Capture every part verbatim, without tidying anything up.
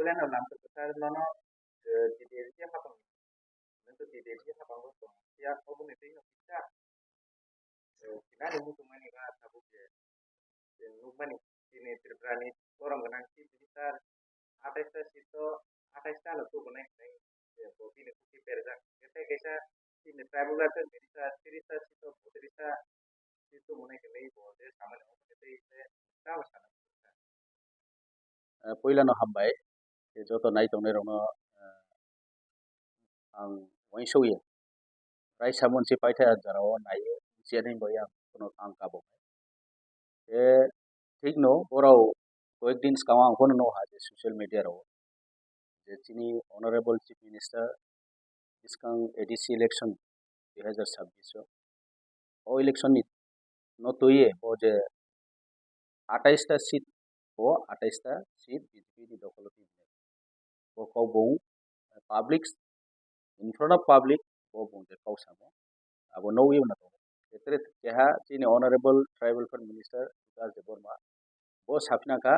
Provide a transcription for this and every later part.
Belai no lam kwchar nono, eh, T D F ni hapang, nono T D F ni hapang o tong ya, oboni twi no kisa, eh, kinani muchungmani ba tabuk je, je nukmani chini Tripura ni borom gwnang chief minister atais ta seat o atais ta no tubunai hinwi je bo bini khusi berjak. Tei kaisa chini tribal welfare minister tiris ta seat o bwtwrwi ta seat tubunai hinwi bo je samani oboni twi je tamo sana. Eh, puilano hambai, tei joto nai tongnai rokno, eh, ang uaingsukya. Raisa monsi paithai a jora o naiwi, siya ni bo yang kuno ang kabo. Tei thik no, borok koyek din swkango ang phano nukha je social media rok, je chini honorable chief minister bwskang A D C election dui hazar sabbish o, o election ni no twiwi bo je atais ta seat, bo atais ta seat B J P ni dokholo twi bo kok bung public, in front of public, bo bung je kok samo abo nugwi mano. Etre keha chini honorable tribal welfare minister Bikas Debbarma bo saphina kha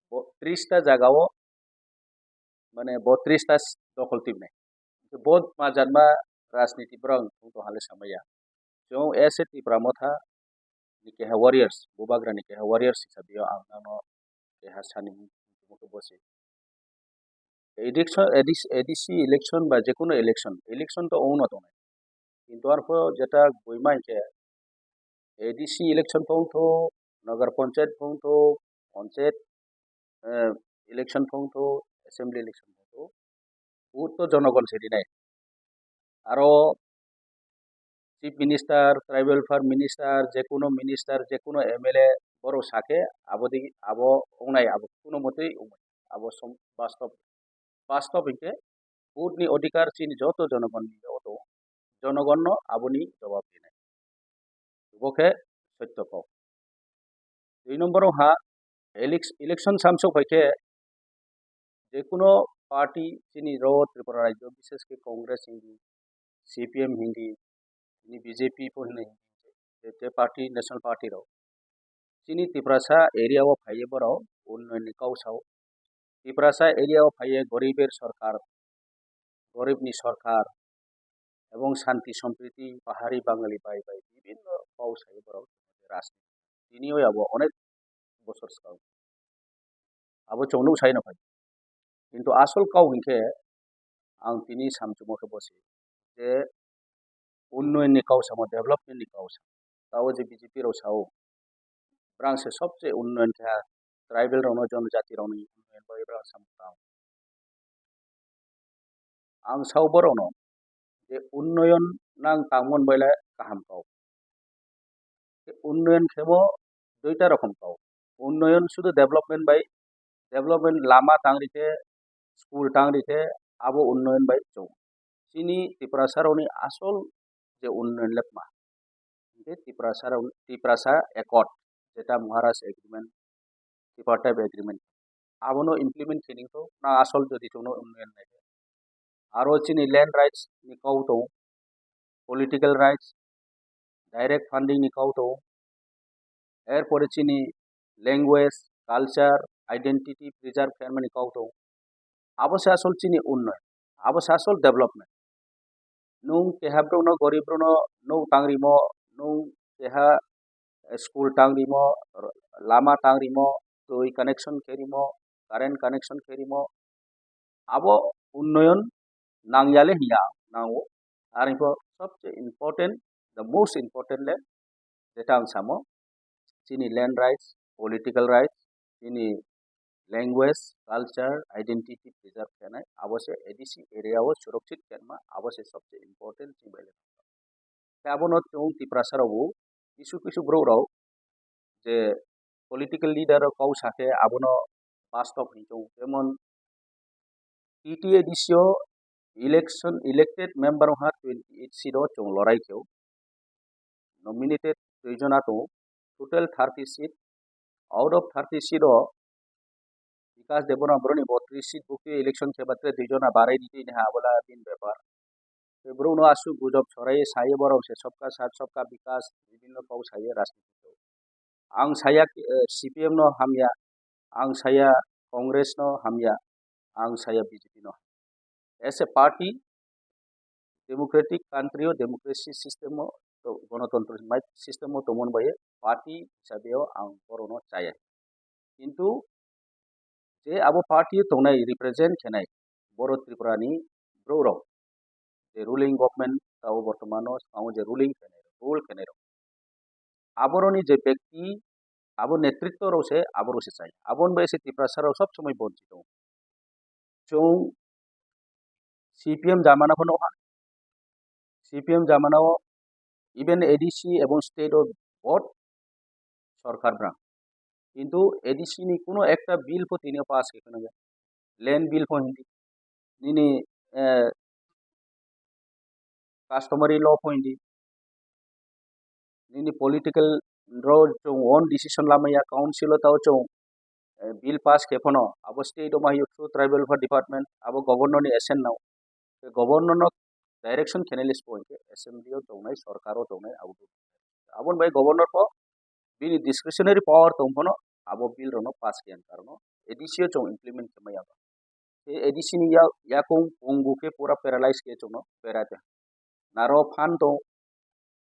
bo tris ta jaga o mane bo tris ta dokhol tibnai. Bo ma janma rajniti borok wng tong hale samaya. Chwng as a Tipra Motha ni keha warriors, Bubagra ni keha warriors hisabe o ang nangno keha sani muchungma khe bosi. Election, A D C, A D C election ba jekono election, election to wngno tongnai. Kintu arpho jeta buima hinkhe A D C election phone tho, Nagar Panchayat phone tho, Panchayat, eh, election phone tho, Assembly election phone tho, vote to jonogon se rinai. Aro chief minister, tribal welfare minister, jekono minister, jekono M L A borok sakhe abo di, abo wngnai, abo kuno motwi wngnai, abo som-, bastob, bastob hinkhe vote ni odhikar chini joto jonogon ni yago tongo, jonogon no aboni jawab rinai. Bo khe sotto kok. Dui number ha elec-, election samsok hai khe jekono party chini ro Tripura rajyo, bishesh khe Congress hindi, C P M hindi, chini B J P pho hindi, je, je party, national party rok chini Tiprasa area o phaiwi borok unnoyon ni kok sao. Tiprasa area o phaiwi goribir sorkar, goribni sorkar, ebong shanti sompriti, pahari Bangali bai bai bibinno kok sai borok rajniti. Tini oi abo onek bosor swkang. Abo chwng nuk sai no phai. Kintu asol kok hinkhe ang tini samchwmo khe bosi je unnoyon ni kok samo, development ni kok samo. Tao je B J P rok sao, brang se sobse unnoyon kha, tribal rokno, jonojati rokni unnoyon bagwi brang samo tao. Ang sao borokno je unnoyon nang tangmon baile kaham kok. Unnoyon khemo duita rokom kok. Unnoyon sudu development bai, development lama tangri khe, school tangri khe, abo unnoyon bai chwng. Chini Tiprasa rokni asol je unnoyon lepma. Hinkhe Tiprasa rok, Tiprasa Accord, jeta Maharaj Agreement, Tripartite Agreement, abono implement khe ningkho, na asol jodi chwngno unnoyon nai khe. Aro chini land rights ni kok tongo, political rights, direct funding ni kok tongo, erpore chini language, culture, identity preserve khaimani kok tongo. Abo se asol chini unnoyon, abo se asol development. Nwng keha borokno, gorib borokno nwng tangrimo, nwng keha school tangrimo, lama tangrimo, twi connection kherimo, current connection kherimo, abo unnoyon nangyale hiya nango. Aroni pho sobse important, the most important le jeta ang samo, chini land rights, political rights, chini language, culture, identity preserve khenai, abo se A D C area o surakshit khenma, abo se sobse important chini bai le. Khe abono chwng Tiprasa rok bo kisu kisu borok rok je political leader rok kok sakhe abono bastob hinwi tongo. Jemon T T A D C o election, elected member wngkha twenty eight seat o chwng lorai khe o. Nominated dui jona tongo, total thirty seat. Out of thirty seat o Bikas Debbarma boroni botris seat bukti election khe batre dui jona barai di tini ha abola bini bepar. Tei borokno aswk gujob sorai sai borok se sabka saath sabka bikas bibhinno kok sai rajniti. Ang saya, eh, C P M no hamya, ang saya Congress no hamya. ang saya B J P no. As a party, democratic country o democracy system o to, gonotontro system o tongmani bai party hisabe o ang borokno chaya. Kintu je abo party o tongnai represent khenai boro Tripura ni borok rok, je ruling government tao bortomano swkango je ruling khenai rule khenai rok, aboroni je bekti abo netritto rok se abo rok se chai, aboni bai se Tiprasa rok sob somoi bonchito. Chwng C P M jamana phano C P M jamana o even A D C ebong state o both sorkar brang. Kintu A D C ni kuno ekta bill pho tini pass khe khwna ya. Land bill pho hindi. Nini, eh, customary law pho hindi. Nini political rw chwng own decision lamaya, council o tao chwng, eh, bill pass khe phano abo state o ma hiyo through tribal welfare department, abo governor ni assent nao. Governor no direction khenai le spo hinkhe assembly o tongnai, sorkar o tongnai, abo aboni bai governor pho bini discretionary power tong phano abo bill rok no pass khe ang karon A D C o chwng implement khe maya. Tei A D C ni ya-, yakung pungu khe pura paralyze khe chwngno berai tong. Naro phan tong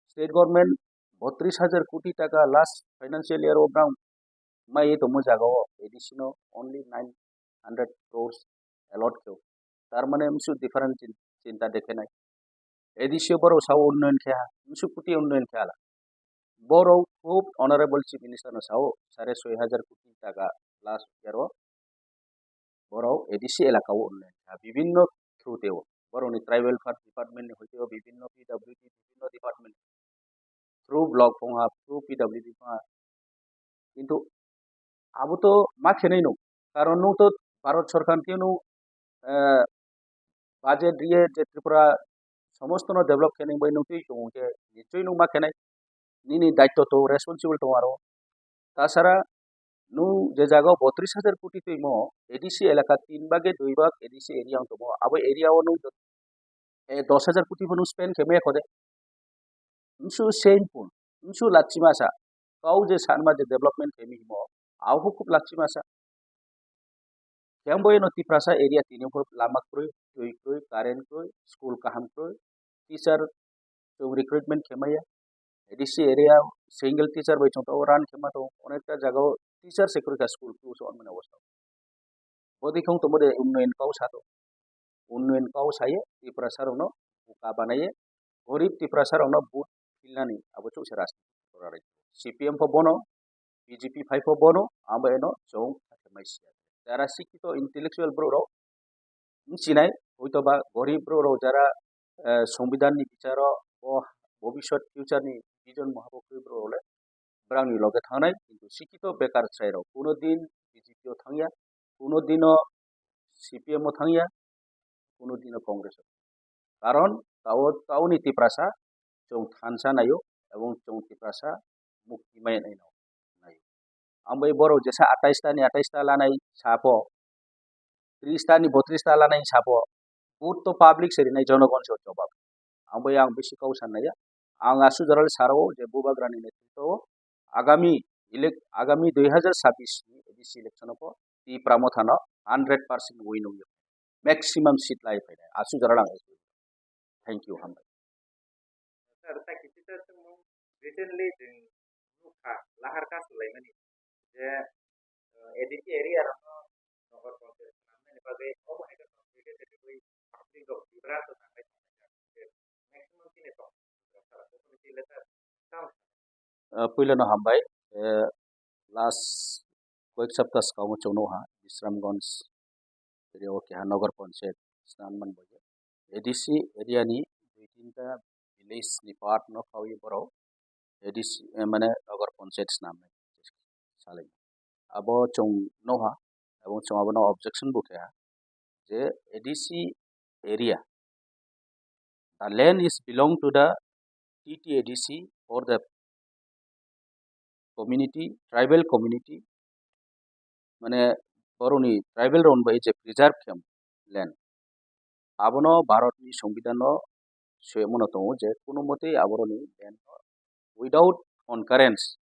state government botris hajar koti taka last financial year o brang mai tongmo jaga o A D C no only nine hundred crores allot khe. Tar mane msu different chin-, chinta dekhe nai. A D C o borok sao unnoyon khe ha, msu kuti unnoyon khe hala. Borok khub honorable chief minister no sao sare soi hajar koti taka last year o borok A D C elaka o unnoyon kha bibinno through teo. Borokni tribal welfare department ni hoite o bibinno P W D bibinno department through block phongha, through P W D phongha. Kintu abo to ma khenai no. Karon nwng to Bharat sorkar ni nwng, eh, budget riye je Tripura somosto no develop khenai bai nwng twi chwng khe nichoi nwng ma khenai. Nini daitto to responsible tong aro. Tasara nwng je jaga o botris hajar koti twimo A D C elaka tin bage dui bag A D C area wng tongmo. Abo area o nwng, eh, dos hajar koti phano spend khe maya khode. Msu shameful, msu lachimasa. Kau je sanma je development khe mi himo, au hukuk lachimasa. Khe ang bo eno Tiprasa area tini pho lama kwrwi, twi kwrwi, current kwrwi, school kaham kwrwi, teacher chwng recruitment khe maya. A D C area single teacher bai chwng tongo, run khe ma tongo, onekta jaga o teacher se kwrwi kha school kwrwi se onmani obostha. Bo dikhong tongbo de unnoyon kau sato. Unnoyon kau saye Tiprasa rokno buka banaye gorib Tiprasa rokno vote philnani abo chuksa rajniti. C P M pho bono, B J P phai pho bono, amo eno chwng khatemai siya. Jara sikito intellectual borok rok wngchinai, hoito ba gorib borok rok jara, eh, Songbidan ni bicharo bo bobiswt future ni vision mohabo kwrwi borok rok le brang ni loge thangnai, kintu sikito bekar chwrai rok kuno din B J P o thangya, kuno dino C P M o thangya, kuno dino Congress o. Karon tao, taoni Tiprasa chwng thansa naio ebong chwng Tiprasa mukti mai naino naio. Ang bai borok jesa atais ta ni atais ta lanai sapo, tris ta ni botris ta lanai sapo, vote to public se rinai, jonogon se jobab. Ang bai ang bisi kau san naiya. Ang asu jaral saro je bubagrani netrito o agami elec-, agami dui hajar sabbish ni A D C election o po Tipra Motha no hundred percent win wi maximum seat lai phainai. Asu jaral ang. Thank you, hambai. Sir, ta kisi ta chwng recently chwng nukha lahar ka swlaimani je, eh, A D C area rokno nokol conference swnamnani bagwi omo hai khe public rok bibrang to tanglai tonglai kha. Maximum chini tong, sir, sir, sir, sir, sir, sir, Ah, puilano hambai. Eh, last koyek sapta swkango chwng nukha Bisramganj area o keha Nagar Panchayat swnam man bai. A D C area ni dui tinta village ni part no khawi borok A D C, eh, mane Nagar Panchayat swnam nai salai. Abo chwng nukha, abo chwng abono objection bo kha je A D C area, the land is belong to the T T A D C or the community, tribal community, mane borokni tribal rok bai je preserve khe land, abono Bharatni Songbidanno suyamano tongo je kuno motwi aborokni land no without concurrence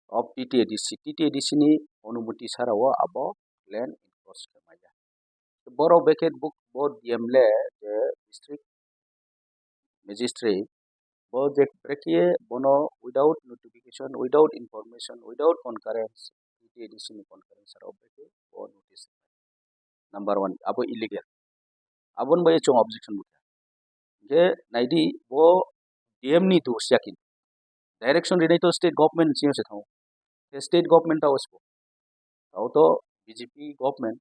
of T T A D C, T T A D C ni onumoti sara o abo land encroach khe maya. Borok bekhe bo, bo D M le je district magistrate, bo je brekhe bono without notification, without information, without concurrence, T T A D C ni concurrence aro brekhe bo notice. Number one, abo illegal. Aboni bai chwng objection bo kha. Hingkhe naidi bo D M ni dos ya kin. Direction rinai to state government ni simi se thango. Te state government ta osbo. Tao to B J P government.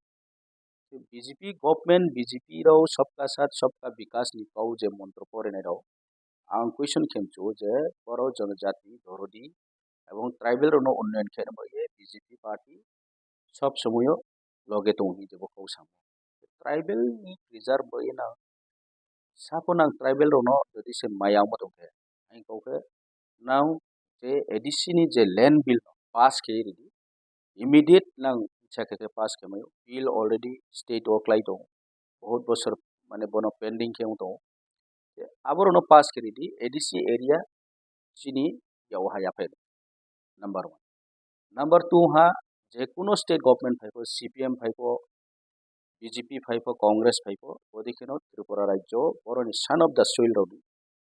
B J P government, B J P rao sabka sath sabka vikas ni kau je montro porinai rao. Ang question khe mchu je boro jonojati dorodi ebong tribal rokno unnayan khe bai ye B J P party sob somoyo loge tongo hinwi bo kok samo. Tribal ni preserve bai na sabo nang tribal rokno jodi se maya wngma tongkhe, ang kok khe nang je A D C ni je land bill no pass khe ridi, immediate nang icha khe khe pass khe mayo, bill already state o klai tongo, bahut bosor mane bono pending khe wng tongo. Aborokno pass khe ridi, A D C area chini yao ha yaphai. Number one. Number two ha, je kuno state government phai pho, C P M phai pho, B J P phai pho, Congress phai pho, bodi kheno Tripura rajyo boroni son of the soil rokni,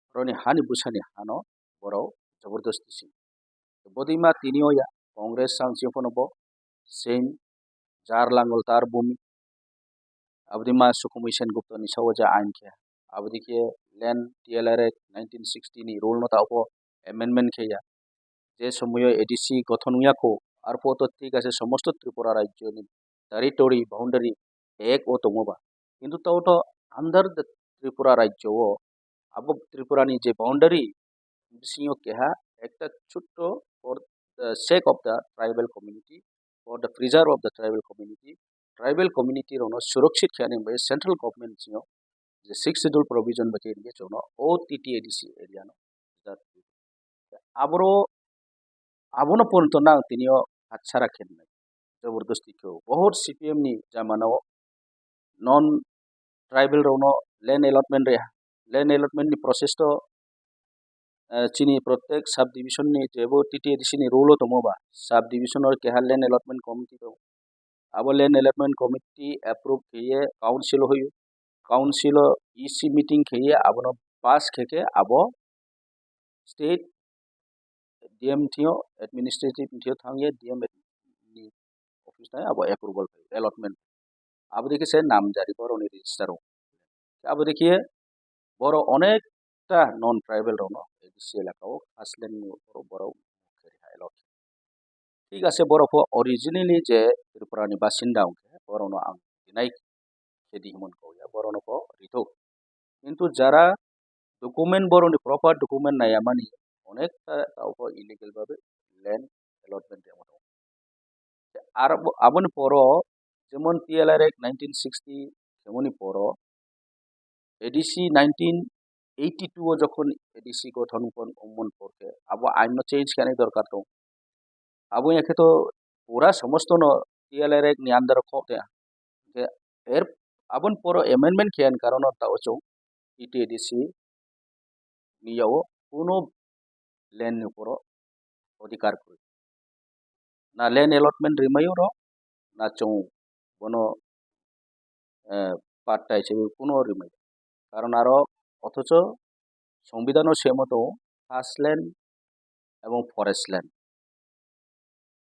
boroni hani bwsani hano borok jabardasti si. Bodi ma tini o ya, Congress sang si phono bo same, jar langol tar bumi. Abodi ma Sukhumwi Sen Gupta ni sao je ain khe. Abodi khe land T L R Act nineteen sixty ni rule no tao pho amendment khe ya. Je somoyo A D C gothon wngya kho, arpho to thik ase somosto Tripura rajyo ni territory boundary ek o tongo ba. Kintu tao to under the Tripura rajyo o abo Tripura ni je boundary bisingo keha ekta chutto for the sake of the tribal community, for the preserve of the tribal community, tribal community rokno surakshit khe ani bai central government singo je sixth schedule provision bai khe chwngno o T T A D C area no. Aboro, abono porjonto nang tini o hatsara khe nai. Jabardasti khe o. Bahut C P M ni jamana o non tribal rokno land allotment reha. Land allotment ni process to, eh, chini protek sub division ni jebo T T A D C ni rule o tongo ba. Sub division o keha land allotment committee tongo. Abo land allotment committee approve khe ye council o hoyo. Council o E C meeting khe ye abono pass khe khe abo state D M thio administrative thio thang ye D M ni office tai abo approval pai allotment. Abo dikhe se namjari borok ni register o. Abo dikhe borok onekta non tribal rokno A D C elaka o khaslen ni borok borok khe reha allot. Thik ase, borok pho originally je Tripura ni basinda wngkhe borokno ang dinai khe di himon kok ya, borokno pho rithok. Kintu jara document, borokni proper document naiya mani, onekta tao pho illegal babe land allotment riyamo tongo. Aro bo, aboni poro jemon T L R Act nineteen sixty khemoni poro A D C nineteen eighty-two o jokhon A D C gothon wngmon por khe abo ain no change khe ani dorkar tongo. Abo ya khe to pura somosto no T L R Act ni under o khok ya. Hingkhe er, aboni poro amendment khe ani karon no tao chwng T T A D C ni yao kuno land ni uporo odhikar kwrwi. Na land allotment rimai oro, na chwng bono, eh, patta hisabe kuno rimai. Karon aro othocho songbidano semo tongo khas land ebong forest land,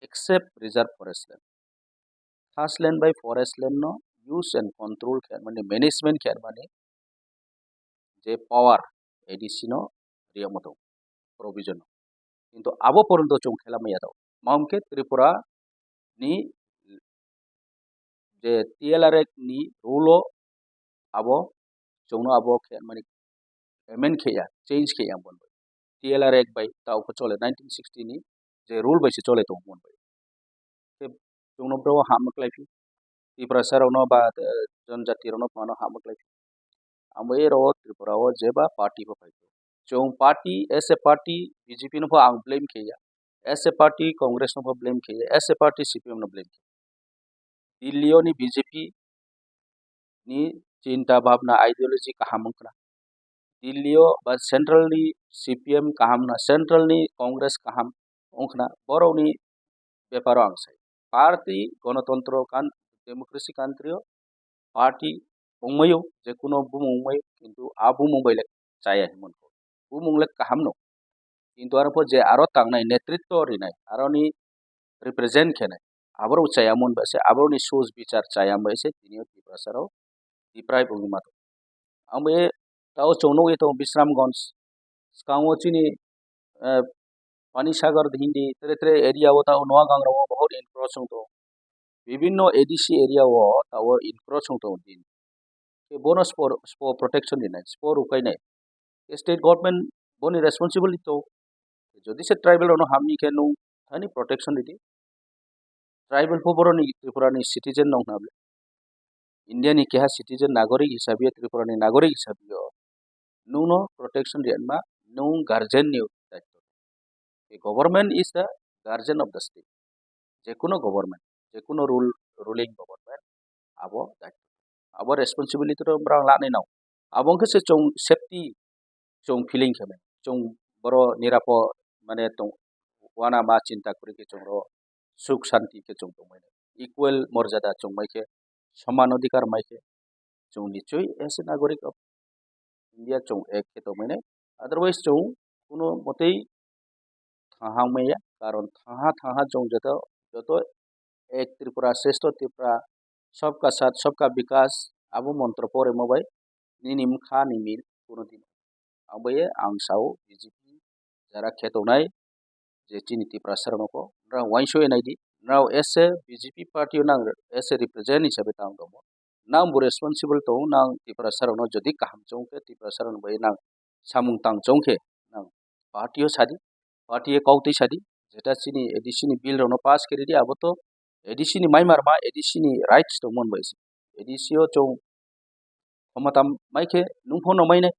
except reserve forest land. Khas land bai forest land no use and control khe mani, management khe mani je power A D C no riyamo tongo provision no. Kintu abo porjonto chwng khela maya tongo. Mamkhe Tripura ni je T L R Act ni rule o abo chwngno abo khe mani amend khe ya, change khe ya bon bai. T L R Act bai tao khe chole nineteen sixty ni je rule bai se chole tongo bon bai. Khe chwngno bro hama klai phi. Tiprasa rokno ba, eh, jonjati rokno phano hama klai phi. Amo ero Tripura o jeba party pho phai. Chwng party, as a party, B J P no pho ang blame khe ya. As a party, Congress no pho blame khe ya. As a party, C P M no blame khe ya. Delhi o ni B J P ni chinta bhabna, ideology kaham wngkha na. Delhi o ba central ni C P M kaham na, central ni Congress kaham wngkha na, borok ni beparo ang sai. Party, gonotontro kan, democracy country o party wngmaio, je kuno bumung wngmaio, kintu a bumung bai le chaya hinwi mankha. Bumung le kaham no. Kintu aro pho je aro tangnai, netritwo rinai, aroni represent khenai, aborok chaya mon bai se, aboroni soch bichar chaya bai se, tini o Tiprasa rok deprive wngwi ma tongo. Ang bai tao chwng nugwi tongo Bisramganj, swkango chini, eh, Panisagar hindi, tere tere area o tao Noagangra o bahut encroach wng tongo. Bibinno A D C area o tao encroach wng tongo din. Khe bono spo, spo protection rinai, spo rukainai. State government boni responsibility to. Jodi se tribal rokno hamni khe nung thani protection ridi. Tribal pho boroni Tripura ni citizen nong na ble. India ni keha citizen nagorik hisabe Tripura ni nagorik hisabe o nungno protection riyanma nung guardian ni daityo. The government is the guardian of the state. Jekuno government, jekuno rule, ruling government abo daityo. Abo responsibility rok borok lanai nao. Abo wngkhe se chwng safety chwng feeling khe mano. Chwng boro nirapo mane tong wana ma chinta kwrwi khe chwng ro suk shanti khe chwng tongmani. Equal morjada chwng mai khe, soman odhikar mai khe chwng nichoi as a nagorik of India chwng ek khe tongmani. Otherwise chwng kuno motei thanha wngmaya, karon thanha thanha chwng joto joto ek Tripura, Shrestho Tripura, Sabka Saath, Sabka Vikas, abo montro poremo bai nini mkha ni mil kuno din. Ang bai ang sao B J P jara khe tongnai je chini Tiprasa rokno ko nrao uaingsoi naidi, nrao as a B J P party o nang as a represent hisabe tang tongo, nang bo responsible tongo, nang Tiprasa rokno jodi kaham chong khe Tiprasa rokno bai nang samung tang chong khe nang party o sadi, party o kok twi sadi, jeta chini A D C ni bill rokno pass khe ridi, abo to A D C ni mai marma, A D C ni rights tongmon bai se. A D C o chwng khomota mai khe nung phano mainai,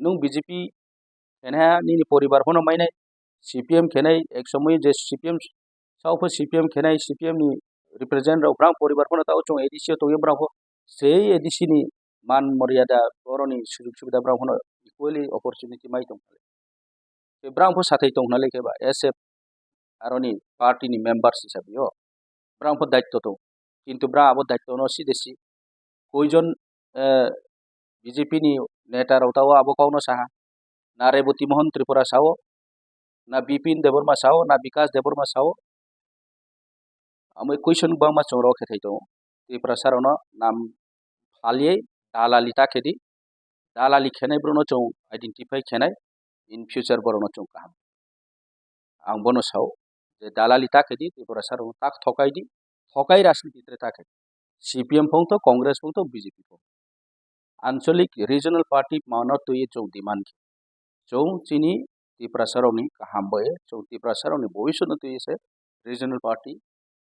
nung B J P khenai nini poribar phano mainai, C P M khenai ek somoy je C P M sao pho C P M khenai, C P M ni represent rok brang poribar phano tao chwng A D C o tongwi brang pho sei A D C ni man moryada boroni sujug subida brang phano equally opportunity mai tong. Tei brang pho sathai tong hwnwi khe ba S F aroni party ni members hisabe o brang pho daityo tong, kintu brang abo daityo no si de si koijon, eh, B J P ni neta rok tao abo kok no saha, na Reboti Mohan Tripura sao, na Bipin Debbarma sao, na Bikas Debbarma sao. Amo question bangma chwng rok khe thai tongo. Tiprasa rokno nam phaliye dalali ta khe di. Dalali khenai borokno chwng identify khenai, in future borokno chwng kaham. Ang bono sao je dalali ta khe di, Tiprasa rokno tak thokai di, thokai rajniti tre ta khe di. C P M phung to, Congress phung to, B J P phung. Anchalik regional party mano twi chwng demand khe. Chwng chini Tiprasa rokni kaham bai, chwng Tiprasa rokni bhobishyotno twi se regional party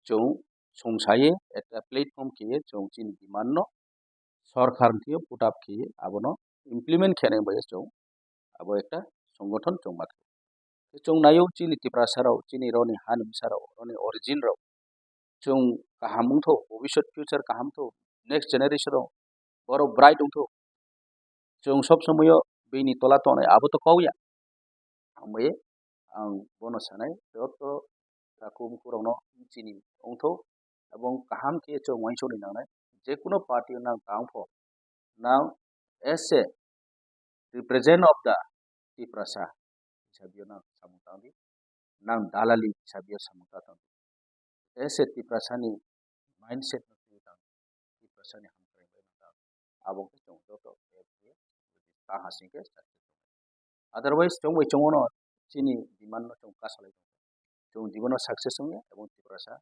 chwng songsaye ekta platform khe chwng chini demand no sorkar thwiyo put up khe abono implement khenai bai chwng abo ekta songothon chwng ma. Chwng naio chini Tiprasa rok, chini roni hanimsa rok, roni origin rok. Chwng kaham wngtho, bhobishyot future kaham tho, next generation rok borok bright wngtho. Chwng sob somoyo bini tola tongnai abo to kok ya. Hambai ang bono sanai, joto takhuk bukhuk rokno chini wngtho, ebong kaham khe chwng uaingsukni nangnai. Jekuno party o nang tang pho, nang as a represent of the Tiprasa hisabe nang samung tang di, nang dalali hisabe samung ta tang di. As a Tiprasa ni mindset no twi tang di, Tiprasa ni hamkrai bai tang, abo khe chwng joto ta hasing khe. Otherwise chwng bai chwng no chini demand no chwng kasalai tong, chwng jibono success wngya ebong Tiprasa